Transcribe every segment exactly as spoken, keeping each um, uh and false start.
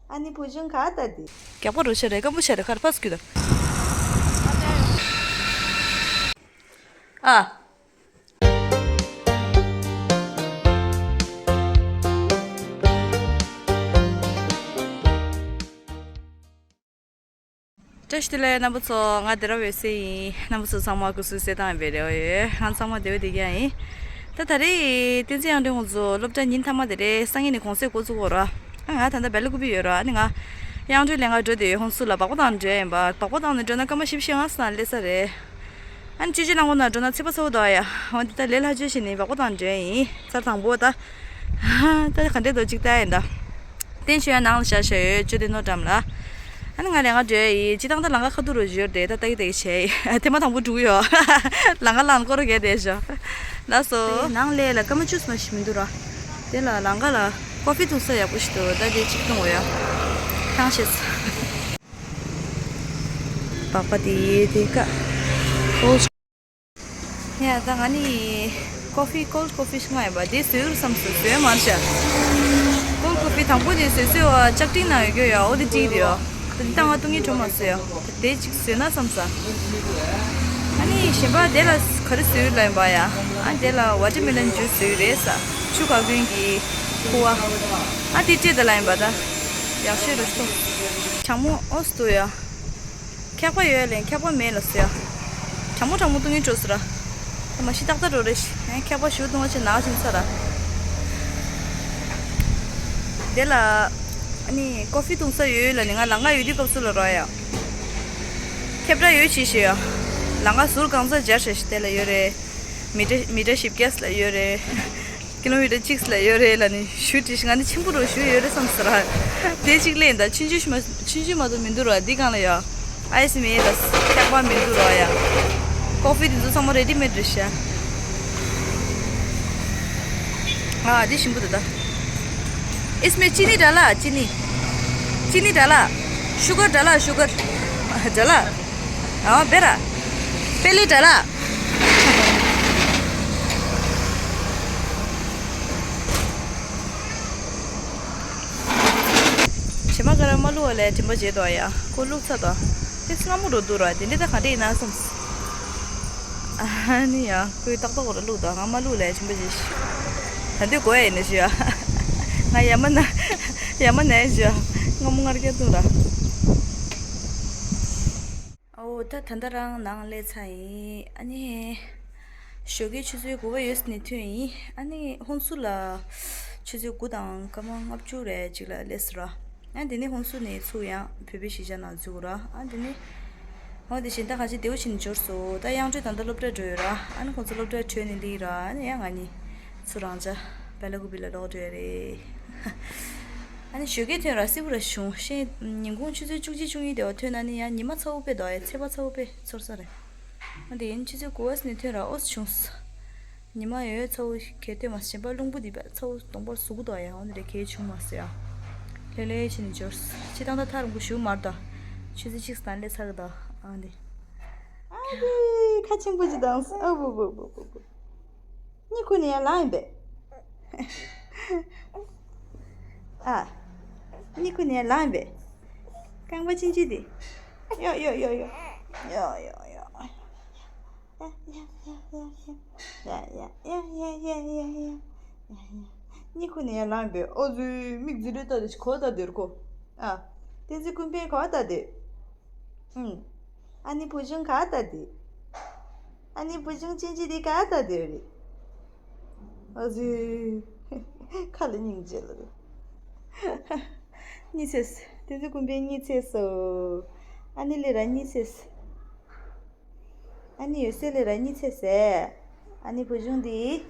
ཨ་ནི་བུ་ཆུང་ག་ད་དེ། རྒྱག་པ་རོ་ཤ་རེ་སྐམ་པོ་ཤ་རེ་ཁར་ཕ་སྐུད་དང་། ཨ། བཀྲ་ཤིས་བདེ་ལེགས་རྣམ་པ་ཚོ། ང་བདེ་ར་འོད་ཟེར་ཡིན། རྣམ་པ་ཚོ་ཚང་མ་སྐུ་གཟུགས་གསལ་ཐང་ཡིན་པའི་རེ་བ་ཡོད། ང་ཚང་མ་བདེ་བོ་བདེ་རྐྱང་ཡིན། ད་ད་རེས་བསྟན་འཛིན་དབྱངས་སྒྲོན་ཁོང་ཚོ་སློབ་གྲྭ་ཉིན་མཐའ་མ་དེ་རེད། སང་ཉིན་ནས་གུང་སེང་འགོ་བཙུགས་ཀྱི་ཡོད་ར། ཨ་ང་ད་ལྟ་སྦེལ་ཀུ་པི་ཡོད་ར། ཨ་ནི་ང་དབྱངས་སྒྲོན་ལེན་ག་འགྲོ་དེ་ཡོད། ཧོན་སུར་ལ་སྦག་སྦག་བཏང་འགྲོ་ཡ་ཡིན་པ། སྦག་སྦག་བཏང་ནས་འགྲོ་ན་སྐར་མ་བཞི་བཅུ་ཞེ་ལྔ་ཙམ་སླེབས་ས་རེད། ཨ་ནི་ཅོ་ཅོ་ལ་མགོ་ན་འགྲོ་ན་ཚོད་པ་ཚ་བོ་འདུག་ཨ་ཡ། འོ་འདི་ད་ལས་སླ་བཅོས་བྱས་ནས་སྦག་སྦག་བཏང་འགྲོ་ཡ་ཡིན། ཚར་དང་པོ་ད། ད་ག་འདྲས་འདུག་ཅིག་ལྟ་ཡ་ཡིན་ད། བསྟན་ཆོས་ཡང་ནང་ལ་བཞག་བཞག་ཡོད། ཅོ་དེ་ནོར་འགྲམ་ལ། ཨ་ནི་ང་ལས་ང་འགྲོ་ཡ་ཡིན། སྤྱི་བཏང་ད་ལམ་ཁ་ཁ་ཐུག་རུ་བཞུར་དེ་ད་ལྟ་གི་ལྟ་གི་བྱས་ཡིན། ཐེངས་མ་དང་པོ་འགྲོ་གི་ཡོད། ལམ་ཁ་ལངས་སྐོར་རྒྱག་བསྡད་བཞག་ལགས་སོ། ནང་ལས་ལ་སྐར་མ་བཅུ་ཙམ་ཞིག་མི་འདུག་ར། དེ་ལ་ལམ་ཁ་ལ་ཀོ་ཧྥི་འཐུང་ས་ཡག་པོ་ཞིག་འདུག་ད་དེ་གཅིག་འཐུང་དགོས་ཡ། ཐང་ཤེས། པགས་པ་དེ་དེ་ཀ་ཨོ། ཡ་ད་ང་ནི་ཀོ་ཧྥི་ཀོལ་ཀོ་ཧྥི་ཞིག་མངགས་ཡོད་པ་དེ་བཟོས་ཡོད་བསམ་སོང་། བཟོས་མ་ཤ། ཀོལ་ཀོ་ཧྥི་དང་པོ་དེ་བཟོས་བཟོས་བ་ལྕགས་ཀྲིན་ནང་ཡོད་རྒྱུ་ཡ། འོ་དེ་ཀྲིན་དེ་ཡོད། ད་དེ་ད་ང་བཏུང་ངེས་བྲོ་མ་སོང་ཡ། ད་དེ་གཅིག་བཟོས་ན་བསམ་ས། ཨ་ནི་གཞན་པ་དེ་ལ་ག་རེ་བཟོས་ཡོད་ལ་ཡིན་པ་ཡ། ཨ་དེ་ལ་ཝ་ཊར་མེ་ལོན་ཇུས་བཟོས་ཡོད་རེད་ས། ཆུ་ཁ་ཀུན་གྱི་ཁུ་བ། ཨ་དེ་སྤྲད་ད་ལ་ཡིན་པ་ད། ཡག་ཤོས་རེད་སོ། གྲང་མོ་ཨོ་སི་འདུག་ཡ། འཁྱག་པ་ཡོད་ལས་འཁྱག་པ་མེད་ལ་ཟེར་ཡ། གྲང་མོ་གྲང་མོ་བཏུང་གིན་འགྲོ་ཟེར་ར། ད་མ་གཞི་ཏག་ཏག་འགྲོ་རེད་ཤི། ཨེ་འཁྱག་པ་ཞུ་བཏུང་བ་ཆེ་ནག་ཕྱིན་ཚར་ར། དེ་ལ་ཨ་ནི་ཀོ་ཧྥི་བཏུང་ས་ཡོད་ལ་ནི་ང་ལམ་ཁ་ཡོད་དུས་སྐབས་སུ་ལ་རོ་ཡ། ཁེབ་ར་ཡོད་ཅེས་ཤི་ཡ། ལམ་ཁ་ཟུར་གང་ཚ་སྦྱར་ཤ་ཤི་དེ་ལ་ཡོད་རེད། མི་ཏྲ་མི་ཏྲ་ཞིབ་རྒྱས་ལ་ཡོད་རེད། ཀི་ལོ་མི་ཊར་གཅིག་ལ་ཡོད་རེད་ལ་ནི་ཞུ་དྲིས་ཤིང་ང་ནི་ཆེན་པོ་རུ་ཞུ་ཡོད་རེད་བསམ་ཟེར་ར། དེ་གཅིག་ལས་ད་ཆུང་ཆུང་མ་ཆུང་ཆུང་མ་གཏོགས་མི་འདུག་ར། འདི་གང་ལ་ཡ། ཨའི་སི་མེད་ལ་ཐེག་པ་མི་འདུག་ར་ཡ། ཀོ་ཧྥི་དེ་ཚོ་ཚང་མ་རེ་ཌི་མེད་རེད་ཤག་ཨ་འདི་ཞིམ་པོ་འདུག་ད། ཨེ་སི་མེ་ཅི་ནི་འདྲ་ལ་ཅི་ནི། ཅི་ནི་འདྲ་ལ། ཤུ་གར་འདྲ་ལ་ཤུ་གར། འདྲ་ལ། ཨ་བེ་ར། པེ་ལི་འདྲ་ལ། བྱེ་མ་ཀ་ར་མ་བླུགས་པ་ལས་དྲན་པ་བརྗེད་དོ་ཡ། ཁོ་བླུགས་ཚར་དོ། དེ་སྔ་མོ་འགྲོ་འདུག་ར། དེ་འདྲ་ད་ག་འདྲ་ཡིན་ན་བསམ། ཨ་ནི་ཡ་ཁོས་ཏག་ཏག་ར་བླུགས་དོ། ང་མ་བླུགས་ལས་དྲན་པ་བརྗེད་ཤི། ད་འདི་དགོས་ཡ་ཡིན་ན་ཞུ་ཡ། ང་ཡ་མ་ན་ཡ་མ་ན་ཡ་ཞུ་ཡ། སྔ་མོ་ངར་སྐྱ་བཏུང་ར། ཨོ་ད་ད་ལྟ་རང་ནང་སླེབས་ཚར་ཡིན། ཨ་ནི་ཞོགས་ཀའི་ཆུ་ཚོད་དགུ་པ་ཡོལ་ནས་ཐོན་ཡིན། ཨ་ནི་ཧོན་སུར་ལ་ཆུ་ཚོད་དགུ་དང་སྐར་མ་ལྔ་བཅུ་རེ་གཅིག་ལ་སླེབས་སོང་ར། ཨ་དེ་ནས་ཧོན་སུར་ནས་ཚུར་ཡང་བོད་པའི་གཞིས་ཆགས་ནང་འཛུལ་ར། ཨ་དེ་ནས་ཨོ་དེ་བཞིན་ད་ག་ཅིག་བདེ་བོ་བྱས་ནས་འབྱོར་སོང་། ད་དབྱངས་སྒྲོན་ད་ལྟ་སློབ་གྲྭར་འགྲོ་ཡོད་ར། ཨ་ནི་ཁོང་ཚོ་སློབ་གྲྭར་བྲོས་ནས་སླེབས་ར། ཨ་ནི་ཡང་ང་གཉིས་ཚུར་རང་ཅག་སྦེ་ལ་ཀུ་པི་ལ་ལོག་འགྲོ་ཡ་རེད། ཨ་ནི་ཞོགས་ཀས་ཐོན་ར་སི་བུ་ར་བྱུང་ཤེས། ཉིན་གུང་ཆུ་ཚོད་བཅུ་གཅིག་བཅུ་གཉིས་དེ་བ་ཐོན་ན་ནི་ཡང་ཉི་མ་ཚ་བོ་དཔེ་འདུག་ཡ། ཚེས་པ་ཚ་བོ་དཔེ་ཚོར་ས་རེད། ཨ་དེ་ཡིན་ཆུ་ཚོད་དགུ་པ་ནས་ཐོན་ར་ཨོ་ཙི་བྱུང་སོང་། ཉི་མ་ཡོད་ཚ་བོ་གས་ཐོན་མ་སོང་། བྱེ་མ་རླུང་བུ་འདི་བས་ཚ་བོ་གདོང་པར་ཟུག་གི་འདུག་ཡ། འོ་འདི་རེད་གས་བྱུང་མ་སོང་ཡ། ལྷོད་ལྷོད་བྱས་ནས་འབྱོར་སོང་། སྤྱིར་བཏང་ད་ཐག་རིང་པོ་ཞིག་མ་རེད་ད། ཆུ་ཚོད་གཅིག་ཙམ་སླེབས་ཚར་གི་འདུག་ཨ་འདི། ཨ་དེ་ཁ་ཆེན་པོ་ཅིག་བཏང་སོང་། ཨ་བུ་བུ་བུ་བུ་བུ། གཉིད་ཁུག་ནས་ཡར་ལངས་ཡིན་པས། ཨ། གཉིད་ཁུག་ནས་ཡར་ལངས་ཡིན་པས། རྐང་པ་ཆུང་ཆུང་དེ། ཡོ་ཡོ་ཡོ་ཡོ། ཡོ་ཡོ་ཡོ། ཡ་ཡ། གཉིད་ཁུག་ནས་ཡར་ལངས་ཡིན་པས། ཨོ་ཙི་མིག་ཙི་རེ་ལྟ་དེ་གོ་ལྟ་དེར་གོ། ཨ། བསྟན་འཛིན་ཀུན་ཕན་ག་པར་ལྟ་དེ། ཨུམ། ཨ་ནི་བུ་ཆུང་ག་པར་ལྟ་དེ། ཨ་ནི་བུ་ཆུང་ཆུང་ཆུང་དེ་ག་པར་ལྟ་དེ་རེད། ཨ་ཙི། ཁ་ལ་སྙིང་རྗེ་ལ་རེད། གཉིད་སད་སོང་། བསྟན་འཛིན་ཀུན་ཕན་གཉིད་སད་སོང་། ཨ་ནི་ལས་ར་གཉིད་སད་སོང་། ཨ་ནི་ཡོད་སེ་ལས་ར་གཉིད་སད་སོང་། ཨ་ནི་བུ་ཆུང་དེ།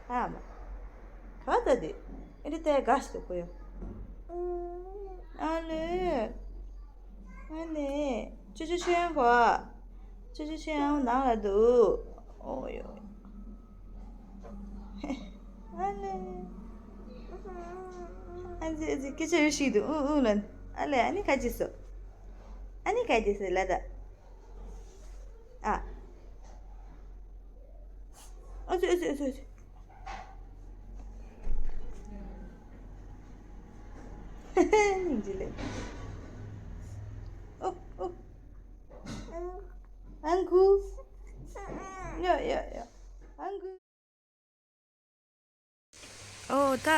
ཨ་མ། ག་པར་ལྟ་དེ། ཨེ་འདྲ་ལྟ་ཡ་དགའ་ཞིག་འདུག་གོ་ཡ། ཨ་ལེ། ཨ་ནི། ཅོ་ཅོ་ཁྱོད་ཡང་གོ། ཅོ་ཅོ་ཁྱོད་ཡང་ནང་ལ་འདུག་ཨོ་ཡོ། ཨ་ལེ། ཨ་ཙི་ཨ་ཙི་སྐད་ཆ་ཡོད་ཞིག་འདུག་ཨུ་ཨུ་ལ། ཨ་ལེ་ཨ་ནི་ག་ཅི་སོ། ཨ་ནི་ག་ཅི་སོ་ལ་ད། ཨ། ཨ་ཙི་ཨ་ཙི་ཨ་ཙི་ཨ་ཙི། སྙིང་རྗེ་ལེ། ཨོ་ཨོ། ཨང་ཁུ། ཡ་ཡ་ཡ། ཨང་ཁུ། ཨོ་ད་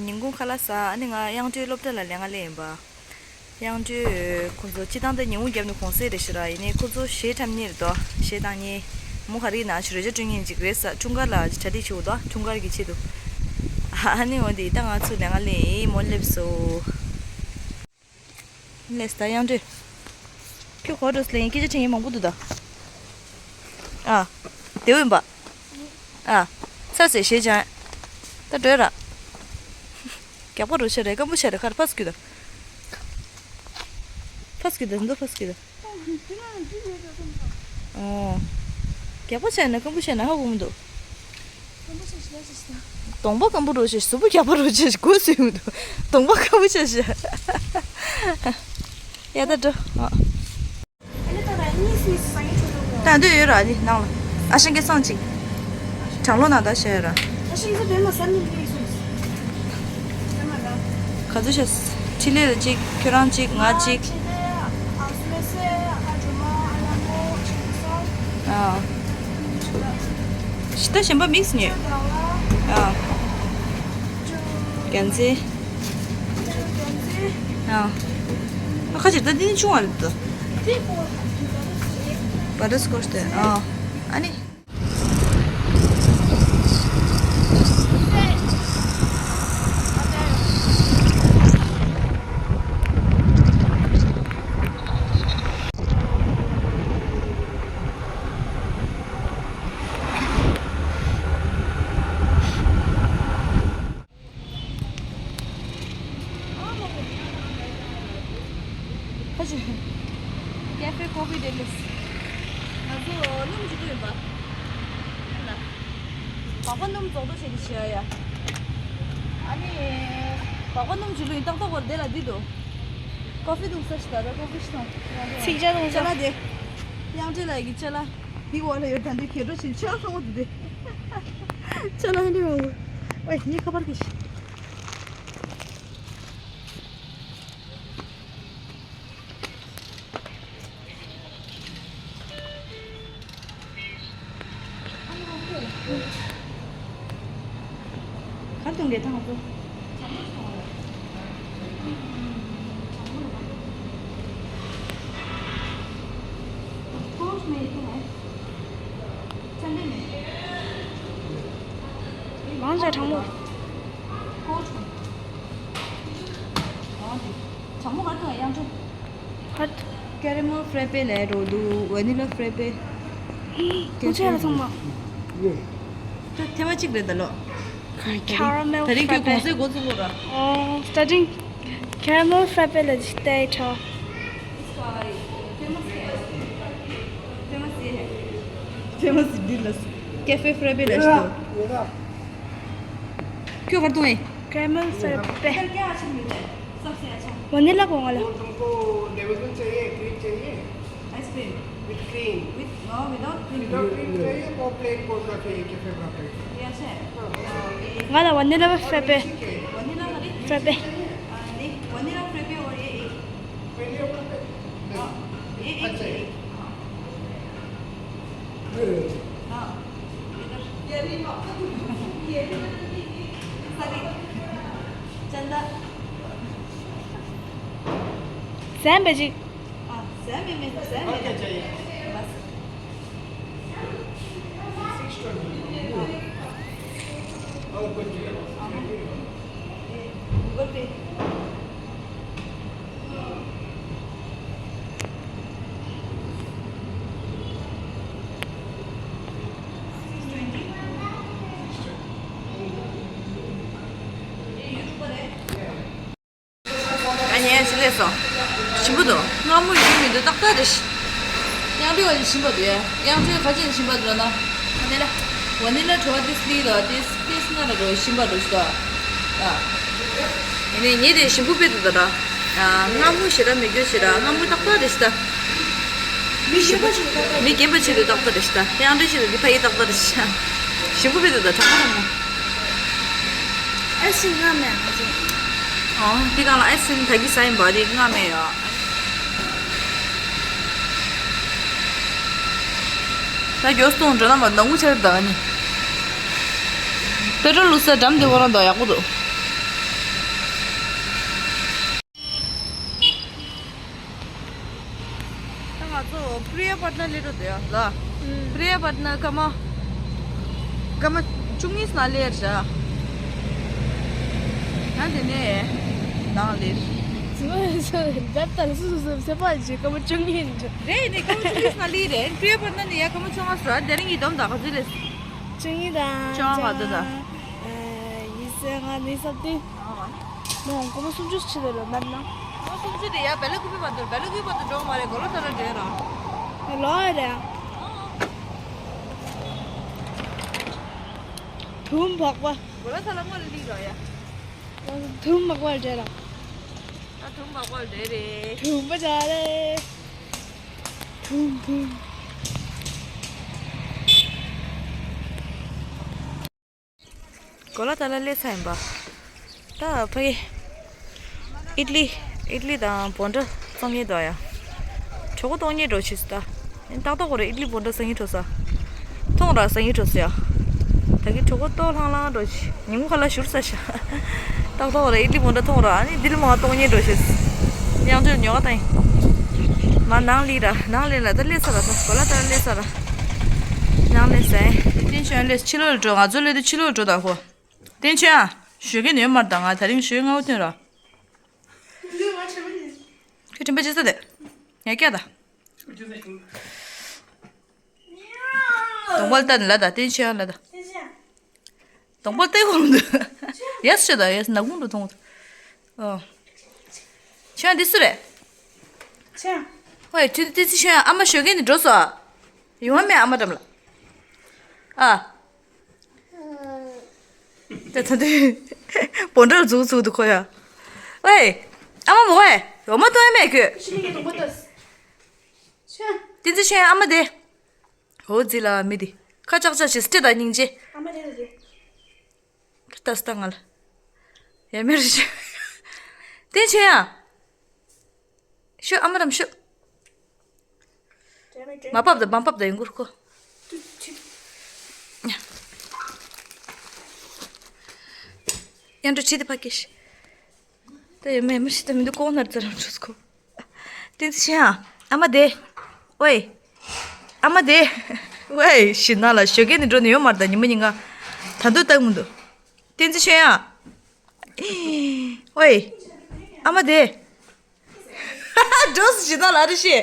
ཉིན་གུང་ཁ་ལག་ཟ། ཨ་ནི་ང་དབྱངས་སྒྲོལ་སློབ་གྲྭ་ལ་ལས་ཀ་ལས་ཡིན་པ། དབྱངས་སྒྲོལ་ཁོང་ཚོ་སྤྱི་བཏང་ད་ཉིན་གུང་བརྒྱབ་ནས་གུང་སེང་རེད་ཤག་ར། ཡིན་ནའི་ཁོང་ཚོ་གཞས་འཁྲབ་མཁན་རེད་དོ། གཞས་བཏང་མཁན། མོ་ག་རེ་ཡིན་ན་ཞུ་རོལ་ཆ་སྤྲོད་མཁན་ཅིག་རེད་ས། འཁྲུངས་སྐར་ལ་གྲ་སྒྲིག་བྱེད་དགོས་དོ། འཁྲུངས་སྐར་གྱི་ཆེད་དུ། ཨ་ནི་འོ་དེ་ད་ང་ཚོ་ལས་ཀ་ལས་ཡིན། མོ་སླེབས་སོང་། ལས་ད་དབྱངས་སྒྲོལ། ཁྱོད་ག་པར་འགྲོ་ཟེར་ལབ་ཡིན། སྐད་ཆ་དྲན་མཁན་མང་པོ་འདུག་ད། ཨ། བདེ་པོ་ཡིན་པ། ཨ། ཚར་ཟེར་གཞས་སྦྱང་། ད་འགྲོ་ར། རྒྱགས་པ་རུ་ཆ་རེད། སྐམ་པོ་ཆ་རེད། ཁར་ཕ་སྐུད་ད། ཕ་སྐུད་ད། འདི་ཕ་སྐུད་ད། ཨོ། རྒྱགས་པ་ཆ་ན་སྐམ་པོ་ཆ་ན་ཧ་གོ་མི་འདུག་གདོང་པ་སྐམ་པོ་རུ་ཆ། གཟུགས་པོ་རྒྱགས་པ་རུ་ཆ། གོ་སུས་མི་འདུག་གདོང་པ་སྐམ་པོ་ཆ་ཤ། ཡ་ད་འགྲོ། ཨ། ད་འདོད་ཡོད་ར། ཨ་ནི་ནང་ལ་ཨ་ཞང་སྐལ་བཟང་ཅིག་གྲང་ལོ་ན་ད་བཤད་ཡོད་ར། ག་ཚོད་བཤད། ཕྲིན་ལས་ལ་གཅིག་ཁྱོད་རང་གཅིག་ང་གཅིག་ཨ། ད་གཞན་པ་མིག་སི་ཉོས། ཨ། རྒྱལ་མཚན། ཨ། ཨ་ཁ་ཅིག་ད་འདི་ནི་ཆུང་བ་རེད་དོ། བ་ཊར་སི་ཀོ་ཆི་དེ། ཨ། ཨ་ནི། ཁ་ཅིག་ཀེ་ཧྥེ་ཀོ་ཕི་ཌེ་ལིས། ང་ཚོ་སྣུམ་བྱེད་ཀྱི་ཡོད་པ། སྣུམ་ལ། སྦག་སྦག་སྣུམ་རྫོགས་རྡོ་བྱས་ཏེ་བྱེད་ཡ་ཡ། ཨ་ནི། སྦག་སྦག་སྣུམ་བྱེད་ལུགས་ཡིན་ཏག་ཏག་བར་དེ་ལ་འདི་འདུག་ཀོ་ཕི་འདུག་ས་ཞིག་ད་ར་ཀོ་ཕི་ཞིག་དང་། ཚིག་ཅག་འདུག་ཅ་ལག་དེ། དབྱངས་སྒྲོལ་ལགས་ཀྱི་ཅ་ལག་འདི་འོག་ལ་ཡོད། ད་འདི་གད་སྒྲོག་བྱེད་ཅ་ལག་ཚང་མ་འདི་འདི། ཅ་ལག་འདི་འོག་ཨོ་ཡ། ངའི་ཁ་པར་གྱི་ཤི། གར་གཏོང་གི་ཐང་ཚོ། མང་ཆེ་གྲང་མོ། གྲང་མོ་གར་གཏོང་ཡང་ཆེ། ཧར། ཀེ་རེ་མེལ་ཧྥེ་པེ་ལས་འགྲོ་འདུག་ཝ་ནི་ལ་ཧྥེ་པེ། སྐུ་ཚེ་ལ་ཚང་མ། ད་ཐེངས་མ་གཅིག་རེད་ད་ལོ། Caramel frappe. ད་རིང་ཁྱོད་གུང་སེང་འགོ་བཙུགས་ལོ་ར། Oh, starting caramel frappe ལ་ཇི་ལྟའི་ཁྲ། ཐེངས་མ་གཅིག་འདི་ལ་ཀེ་ཧྥེ་ཧྥེ་པེ་ལ་ཞིག་ཏུ། ཁྱོད་གར་གཏོང་ཨེ། Caramel frappe. ཝ་ནི་ལ་གོང་ལ། तुमको डेविल्स चाहिए, क्रीम चाहिए? Ice cream. With cream। With, no, without cream। Without cream चाहिए तो plane cold coffee एक ही फ्लेवर पे। ये अच्छा है। ང་ལ་ཝ་ནི་ལ་ཧྥེ་པེ། ཝ་ནི་ལ་ཧྥེ་པེ། ཝ་ནི་ལ་ཧྥེ་པེ། हाँ, ये एक। हाँ, ये एक। हाँ। हाँ, इधर। ये भी। चंदा। ཟན་པ་ཅིག་ཟན་མེད་མེད་ཟན་མེད། बस। और कुछ? गूगल पे। ཨ་ནི་ཅི་ལས་སོང་། ཞིམ་པོ་འདུག་སྔ་མོ་ཡིན་མི་འདུག་ཏག་ཏག་རེད། དབྱངས་སྒྲོལ་ཞིམ་པ་འདུག་དབྱངས་སྒྲོལ་ག་ཅིག་ཞིམ་པ་འདུག་ལབ་ན། ཝ་ནི་ལ། ཝ་ནི་ལ་གྲོ་བ་དེ་སི་ལི་ལ་དེ་སི་ལི་སི་ན་ལ་རོ་ཞིམ་པ་འདུག་ཟེར། ཨ། ཡིན་ནའི་ངས་དེ་ཞིམ་པོ་དཔེ་འདུག་ད་ར། ཨ། སྔ་མོ་ཞེ་དྲག་མེད་རྒྱུ་ཞེ་དྲག་སྔ་མོ་ཏག་ཏག་རེད་ཟེར། མི་ཞིམ་པ་ཞིག་ཏག་ཏག་མི་རྒན་པ་ཆེ་དུས་ཏག་ཏག་རེད་ཟེར། དབྱངས་སྒྲོལ་ཆེ་དུས་འདི་ཕ་ཡི་ཏག་ཏག་རེད་ཟེར། ཞིམ་པོ་དཔེ་འདུག་ད་གྲང་མོ་གྲང་མོ། ཨེ་ཤི་ང་མེད་ང་ཚོ། འདི་སྒང་ལ་ཨའི་སི་ཀྲིམ་ད་གི་ཟ་ཡིན་པ་དེ་སྔ་མེད་ཡོད། ད་མགྱོགས་སུ་གཏོང་འགྲོ་ན་མ་ནང་ཁུལ་ཆར་ད་ནི། པེ་ཏྲོལ་བླུགས་ས་འགྲམ་དེ་ཁོ་རང་འདུག་ཡག་པོ་འདུག་ད་ང་ཚོ་པྲི་ཡ་པད་ན་སླེབས་འགྲོ་དེ་ཡ་ལ། ཨུམ། པྲི་ཡ་པད་ན་སྐར་མ། སྐར་མ་བཅུ་གཉིས་ནང་སླེབས་རེད། ཡང་དེ་ནས་ནང་སླེབས། ཟི་མ་ཡོད་ས་རེད། ད་ལྟ་སུ་སུ་སུ་སེ་པ་ཅི་སྐར་མ་བཅུ་གཉིས་འགྲོ། རེད་ནི་སྐར་མ་བཅུ་གཉིས་ནང་སླེབས་རེད། པྲི་ཡ་པད་ན་ནས་ཡ་སྐར་མ་བཅོ་ལྔ་སོ་ར་དེ་རིང་གི་བསྡོམས་དང་ག་ཚོད་རེད། བཅུ་གཉིས་དང་། བཅོ་ལྔ་ག་ཚོད་དང་། ཨ། ཡིན་ཟེར་ང་ནི་སབ་ཏི། ཨ། མོ་སྐར་མ་སུམ་ཅུ་ཕྱིན་ལ་ལ་མར་ན། སྐར་མ་སུམ་ཅུ་དེ་ཡ་བེ་ལ་ཀུ་པི་བར་དུ་བེ་ལ་ཀུ་པི་བར་དུ་འགྲོ་མ་རེད། གོ་ལ་ཐ་ར་འདྲེ་ར། ལོ་རེད། དུམ་བག་པ། གོ་ལ་ཐ་ལ་མོ་ལ་ལི་ར་ཡ། དུམ་བག་པ་འདྲེ་ར། ད་དུམ་བག་པ་འདྲེ་རེད། དུམ་པ་འདྲ་རེད། དུམ་དུམ། གོ་ལ་ཐ་ལ་སླེབས་ཚར་ཡིན་པ། ད་ཕ་གི་ཨིད་ལི། ཨིད་ལི་དང་བོ་འདྲ་བཙོང་མཁན་འདུག་ཡ། གྲོད་ཁོག་ལྟོགས་ཉེས་འགྲོ་ཆེ་སི་ད། ཨེ་ཏག་ཏག་གོ་རེ་ཨིད་ལི་བོ་འདྲ་ཟ་སྙིང་བྲོ་ས། ཐོང་ར་ཟ་སྙིང་བྲོ་ས་ཡ། ད་གི་གྲོད་ཁོག་ལྟོགས་ལྷང་ལྷང་འགྲོ་ཆེ། ཉིན་གུང་ཁ་ལག་བཞུར་ས་ཤ། ཏག་ཏག་གོ་རེ་ཨིད་ལི་བོ་འདྲ་ཐོང་ར། ཨ་ནི་འདི་ལ་མ་ལྟོགས་ཉེས་འགྲོ་ཆེ། ཡང་ཅོ་ཉོ་ག་ཏང་ཡིན། མ་ནང་ལི་ར་ནང་ལི་ལ་ད་སླེབས་ས་ར་ད་གོ་ལ་ད་སླེབས་ས་ར། ནང་ལི་ཟེར། བསྟན་ཆོས་ལས་ཕྱི་ལོགས་འགྲོ། ང་ཚོ་སླེབས་དུས་ཕྱི་ལོགས་འགྲོ་དང་ཧོ། བསྟན་ཆོས་ཨ། ཞོགས་ཀས་ནས་མར་དང་ང་དེ་རིང་ཞོགས་ཀས་སྔ་པོ་ཐོན་ར། ཁྱོད་དྲན་པ་བརྗེད་ས་དེ། ངས་སྐྱག་ད། གདོང་པ་ལྟ་ནི་ལ་ད་བསྟན་ཆོས་ཨ་ལ་ད། གདོང་པ་ལྟ་ཡོང་འདུག་ཡས་ཤོད་ད་ཡས་ནག་ཁུང་དུ་མཐོང་། ཨོ། ཆོས་ཨ་འདི་སུ་རེད། ཆོས་ཨ། ཧོꯏ་ཁྱོད་བསྟན་ཆོས་ཨ་མ་ཞོགས་ཀས་ནས་འགྲོ་སོང་ཨ། ཡོང་བ་མེད་ཨ་མ་འགྲམ་ལ། ཨ། ད་ད་དུས་བོ་འདྲར་འཛུགས་འཛུགས་འདུག་ཁོ་ཡ། ཝེ། ཨ་མ་མོ་ཝེ། འོ་མ་གཏོང་ཡ་མེད་ཁྱོད། བསྟན་འཛིན་ཆོས་ཨ་མ་དེ། འོ་ཛི་ལ་མི་དེ། ཁ་ཅག་ཅག་ཞིག་སྤྲེ་དང་སྙིང་རྗེ། ཨ་མ་དེ་དེ། ཁྱོད་ལྟ་སྟངས་ང་ལ། ཡ་མེར་ཞིག་བསྟན་ཆོས་ཨ། ཤོད་ཨ་མ་རམ་ཤོད། མ་བབས་དང་མ་བབས་དང་ཡོང་གུར་ཁོ། ཡང་འགྲོ་ཆེ་དེ་ཕ་སྐད་ཤི། ད་ཡོད་མེད་མི་ཤི་ད་མི་འདུག་ལྐོག་ནར་ཙ་རང་ཆུ་ཁོ། བསྟན་ཆོས་ཨ། ཨ་མ་དེ། ཝེ། ཨ་མ་དེ། ཝེ་ཞི་ན་ལ་ཞོགས་ཀས་ནས་འགྲོ་ནས་ཡོད་མ་རེད་ད་ཉི་མ་ཉིན་ག་ད་འདུག་བཏང་མི་འདུག་བསྟན་ཆོས་ཨ། ཝེ། ཨ་མ་དེ། འགྲོ་སི་ཞི་ད་ལ་ཨ་རི་ཤི།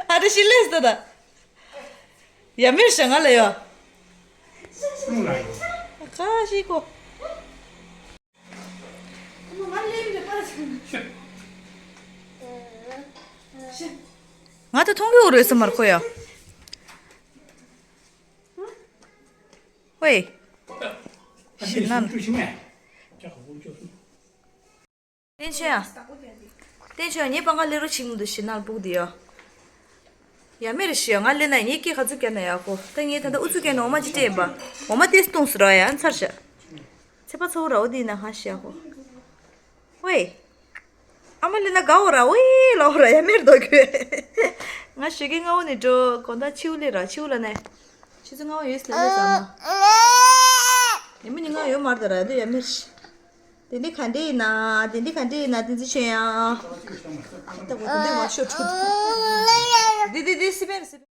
ཨ་རི་ཤི་ལས་ད་ད། ཡ་མེར་ཤ་ང་ལ་ཡོ། ཁ་ཤི་ཁོ། ང་ད་མཐོང་གི་འོ་རེད་ས་མར་ཁོ་ཡ། ཝེ། ཤི་ན། བསྟན་ཆོས་ཨ། བསྟན་ཆོས་ཨ་ངའི་པང་ཁ་སླེབས་རོགས་བྱེད་མི་འདུག་ཞི་ན་ལ་སྤུག་དེ་ཡོ། ཡ་མེར་ཤི་ཡ་ང་སླེབས་ན་ངའི་སྐད་ག་ཚོད་རྒྱབ་ན་ཡག་གོ་ད་ངས་ད་ལྟ་ཨུ་ཚུགས་རྒྱབ་ན་འོ་མ་ཅིག་སྤྲད་ཡིན་པ། འོ་མ་ཏེས་བཏུངས་སུ་ར་ཡ་ཚར་ཤ། ཚེ་པ་ཚ་བོ་ར་འོ་དེ་ཡིན་ན་ཧ་ཤི་ཡག་གོ་ཝེ། ཨ་མ་ལེ་ན་དགའ་འོ་ར་ཝེ་ལ་འོ་ར་ཡ་མེར་དོ་གི། ང་ཞོགས་ཀས་སྔ་བོ་ནས་འགྲོ་དགོང་དག་ཕྱི་བོ་སླེབས་ར་ཕྱི་བོ་ལ་ནས། ཆུ་ཚོད་ལྔ་བོ་ཡོད་སླེབས་སླེབས་ཙམ་མ། ཉི་མ་ཉིན་གང་ཡོད་མ་རེད་ད་ར་ཡ་དོ་ཡ་མེར་ཤི། དེ་འདི་ག་འདྲ་ཡིན་ན་དེ་འདི་ག་འདྲ་ཡིན་ན་དེ་ཚོ་ཤེས་ཡ། ད་གོ་དེ་འདི་མ་ཤོད་ཐུབ། འདི་འདི་འདི་སི་པན་སི་པན།